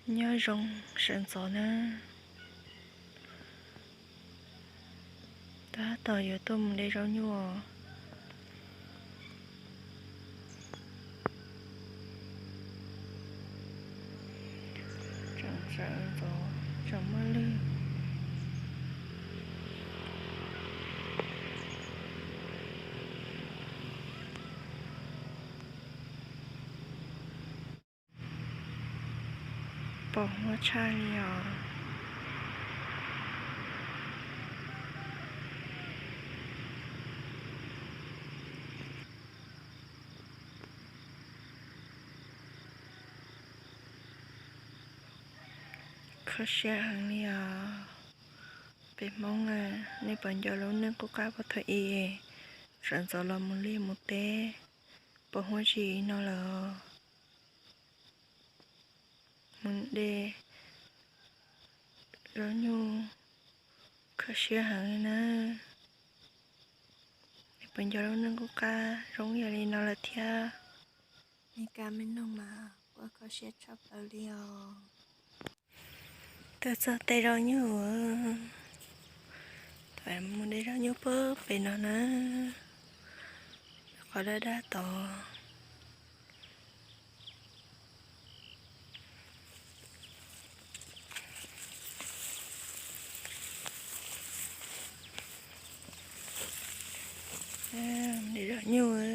Nyob zoo sawv ntxov na. Tab tom yuav tuaj mus de zaub nyuj. Tseem sawv ntxov, tseem muaj lwg. Pos huab tshaj li os. Kho siab heev li os. Peb Hmoob a, nej puas nco lub neej qub qab puag thaum ub, sawv ntxov los mus liaj mus teb, pos huab tshaj li no lawm. Mus de zaub nyuj kho siab heev li na. Nej puas nco lub neej qub qab zoo yam li no lawm thiab? Me kab me noog mas quaj kho siab tshaj plaws li os. Tuaj txog tej zaub nyuj, thaum mus de zaub nyuj puag pem no na, qhov daj daj tod. De zaub nyuj.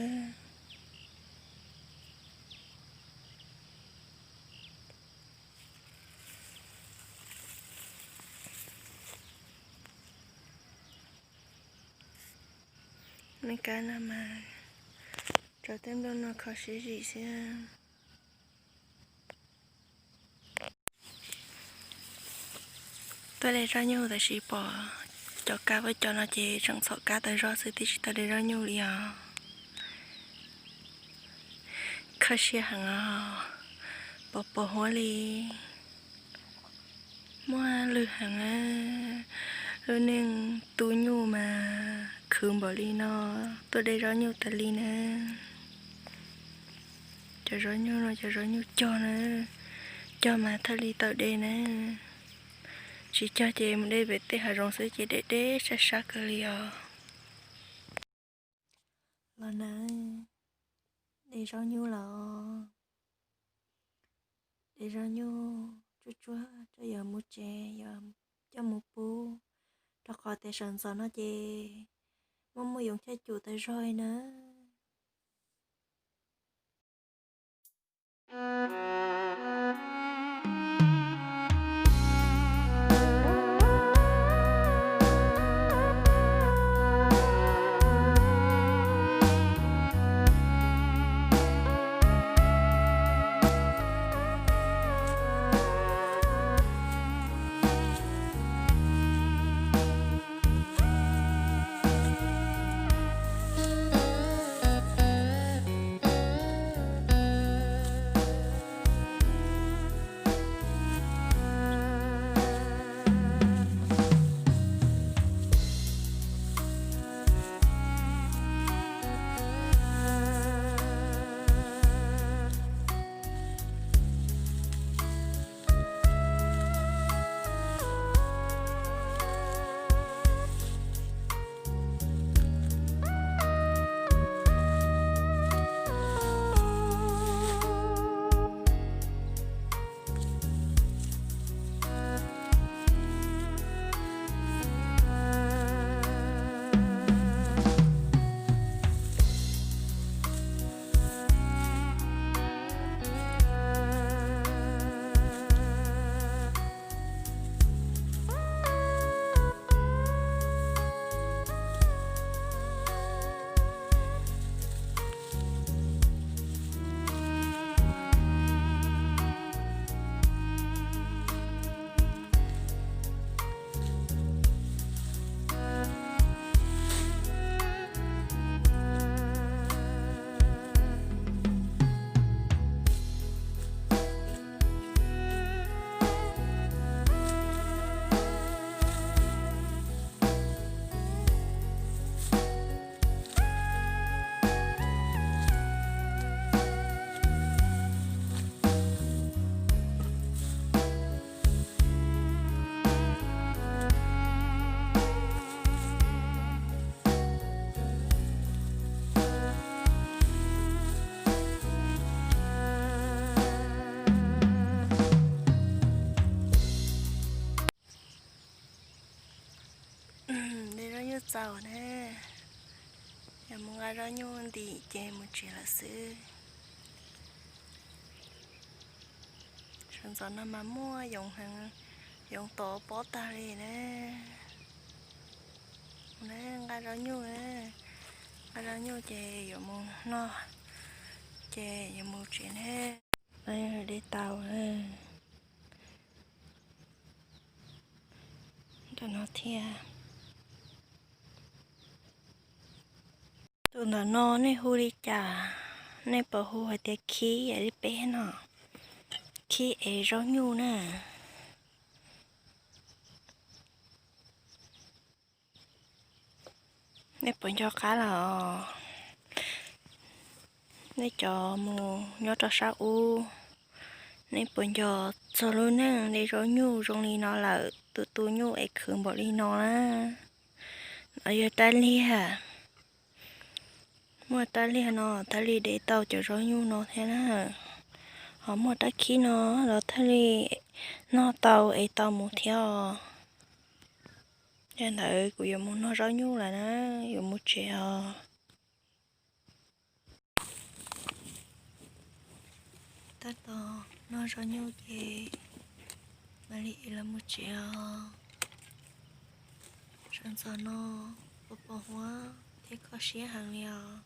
Me kab no mas rau tej nplooj no kho siab zim xwb. Tuaj de zaub nyuj tab sis pom cov kab ua cov no ces tseem txhom kab tawm zog xwb, twb tsis tau de zaub nyuj li os. Kho siab heev os, pos pos huab li. Muaj lwg heev na, lub neej tu nyuj mas khwv npaum li no, tuaj de zaub nyuj tas li na. Cov zaub nyuj no cov zaub nyuj cog na, cog mas thiaj li tau de na. Tsis cog ces mus de pem tej hav zoov xwb ces de deb sab sab kawg li os. Los na, de zaub nyuj los. De zaub nyuj tsuag tsuag coj yuav mus tsev, yuav coj mus pub, rau qhov tias sawv ntxov no ces muaj muaj yoov chaj cum tas zog na. Tau na, yog mus nqa zaub nyuj ntim ces mus tsev lawm xwb. Sawv ntxov no mas muaj yoov heev, yoov tov pob tag li na. Mus na, nqa zaub nyuj na, nqa zaub nyuj ces yuav mus noj, ces yuav mus tsev na. De tau ntawm no thiab. Tus ntawm no nej hu li cas? Nej puas hu hais tias khib li peb no? Khib ev zaub nyuj na. Nej puas nco qab los? Nej cov mus nyob rau sab ub, nej puas nco txog lub neej de zaub nyuj zoo li no lawm, tus tu nyuj es khwv npaum li no na? No yog rab liag. Muaj rab liag no thiaj li de tau cov zaub nyuj no thiab na. Ho muaj rab khib no los thiaj li noj tau es tau mus thiab os. Yog ntawd kuv yuav mus noj zaub nyuj lawm na, yuav mus tsev os. Tab tom noj zaub nyuj ces mam li los mus tsev os. Sawv ntxov no pos pos huab thiab kho siab heev li os.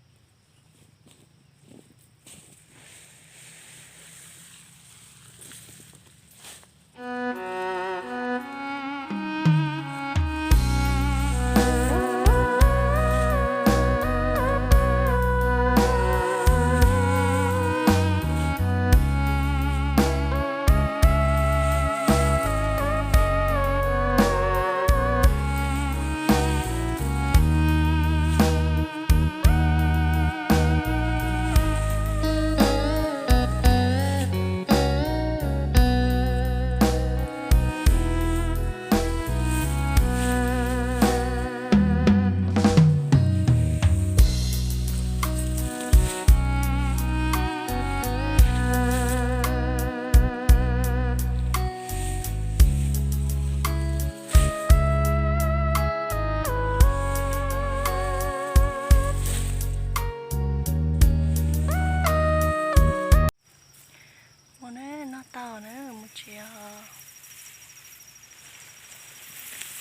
Mus na, noj tau na, mus tsev os.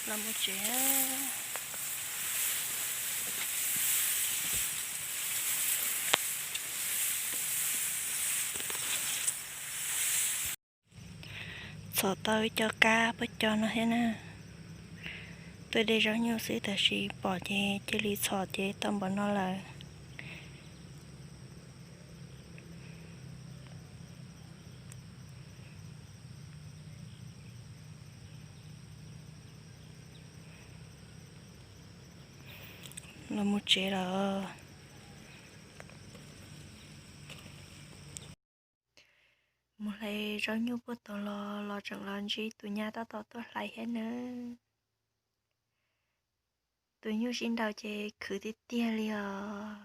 Los mus tsev. Txhom tau ib co kab pab co no thiab na. Tuaj de zaub nyuj xwb tab sis pom ces cia li txhom ces tau npaum no lawm. Los mus tsev lawm. Mus hlais zaub nyuj puag tod los, los tseem los ntsib tus nyab tab tom tuaj hlais thiab nawb. Tus nyuj sib nraus ces khwv tiag tiag li os.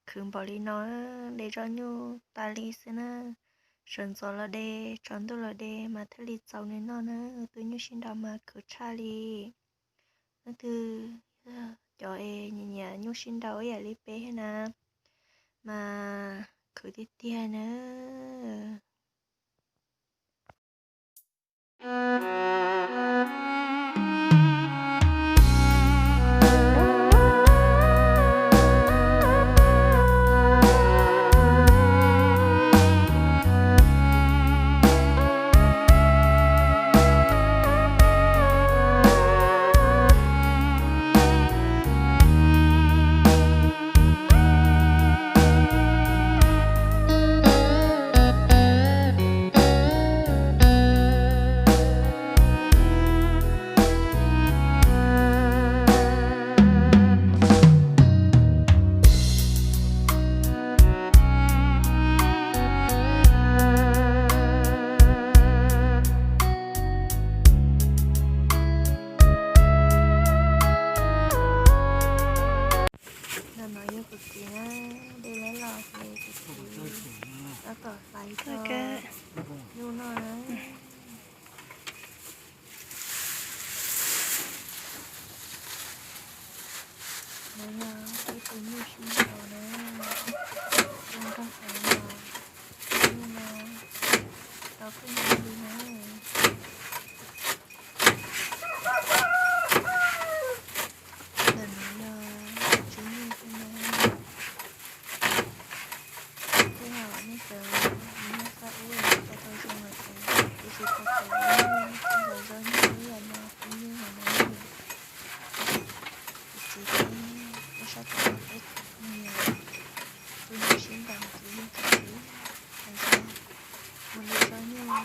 Khwv npaum li no, de zaub nyuj tas li xwb na. Sawv ntxov los de, tsaus ntuj los de mas thiaj li txaus nws noj na. Tus nyuj sib nraus mas khwv tshaj li. Leej twg cov es nyiam nyiam nyuj sib nraus ib yam li peb thiab na, mas khwv tiag tiag na. Tau tus nyuj, tau zaub nyuj ib yam no, tus nyuj no na. Tus txiv thiab, peb sab tod peb tus phooj ywg, tus nyuj sib nraus ces yeej tsis xwb, mus nrhiav zaub nyuj no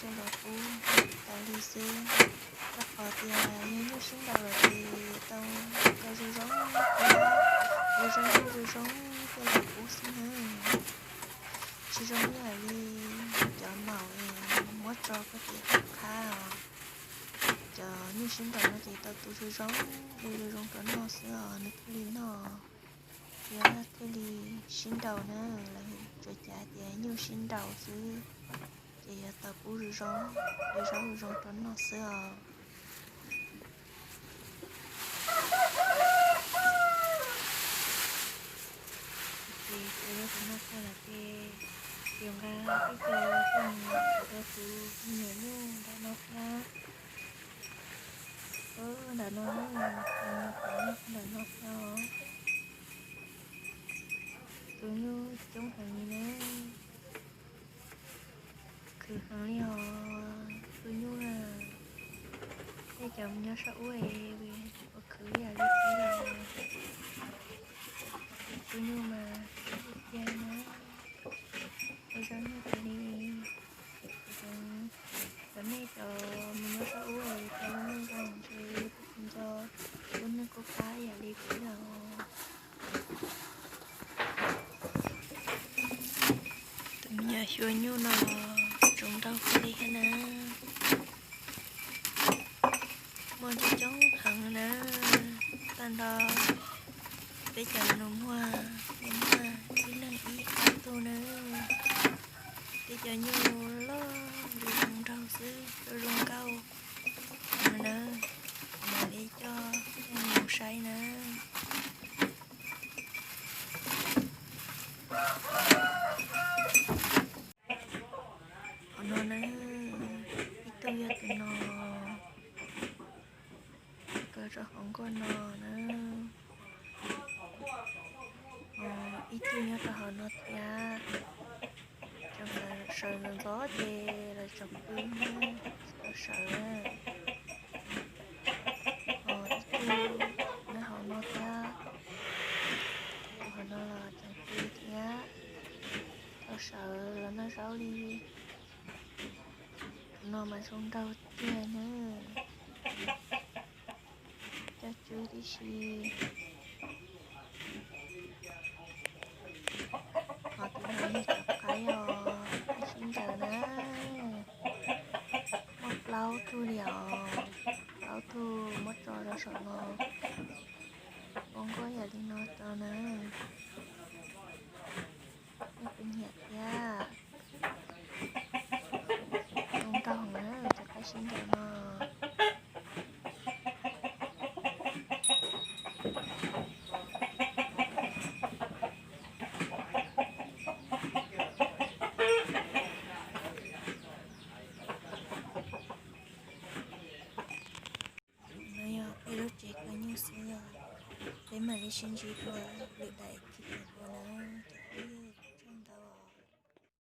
coj los pub tas li xwb. Rau qhov tias yog nyuj sib nraus lawm ces tau zoo zoo, ua zaub nyuj zoo zoo coj los pub xwb na. Tsis zoo ib yam li cov maum es muab tso koj ces qab os. Cov nyuj sib nraus no ces tau tus zoo zoo, ua zoo zoo rau noj xwb os, nws thiaj li noj, thiab thiaj li sib nraus na. Lawv tsuas cav tias nyuj sib nraus xwb, ces yuav tau pub zoo zoo, ua zaub zoo zoo rau noj xwb os. Ces kuv yuav tus no tag lawm ces yuav nqa tib co coj mus rau tus me nyuam nyuj nram no thiab. Nram no, nram no thiab os. Tus nyuj coob heev li na. Khwv heev li os tus nyuj na. Tej cov nyob sab ub es ua khwv ib yam li peb os. Tus nyuj mas tiag tiag na. Ua zaub nyuj tiag li. Cov nej cov mus nyob sab ub es cov lub neej zoo ntshe kuj tsis nco lub neej qub qab ib yam li peb os. Tus me nyuam xyuas nyuj no tsoom nraug kawg li thiab na. Muaj coob coob heev na. Tag nrho peb cov nus muag yeej muaj ib leeg ib ob tug na. Peb cov nyuj loj li zoo nraug xwb, zoo zoo nkauj no na. Mam li coj nej mus saib na. Qhov no na, ib tug yog tus no, kaw rau hauv nkuaj no na. Ib tug nyob rau hauv no thiab. Tseem sawv ntxov ntxov ces lawv tseem pw, tau sawv. Ib tug nyob hauv no thiab, hauv no los tseem pw thiab, tau sawv los noj zaub li. Tus no mas zoo nraug tiag na. Coj tswb tib si. Ho tus no yog cov qaib os, qaib sib nraus na. Muaj plaub tug li os, plaub tug muab tso rau saum no. Ua nkuaj yam li no tso na. Nej puas nyiam thiab? Zoo nraug na, cov qaib sib nraus no. No yog peb lub tsev kaw nyuj xwb os. Peb mam li sib ntsib dua lwm daim clip dua na.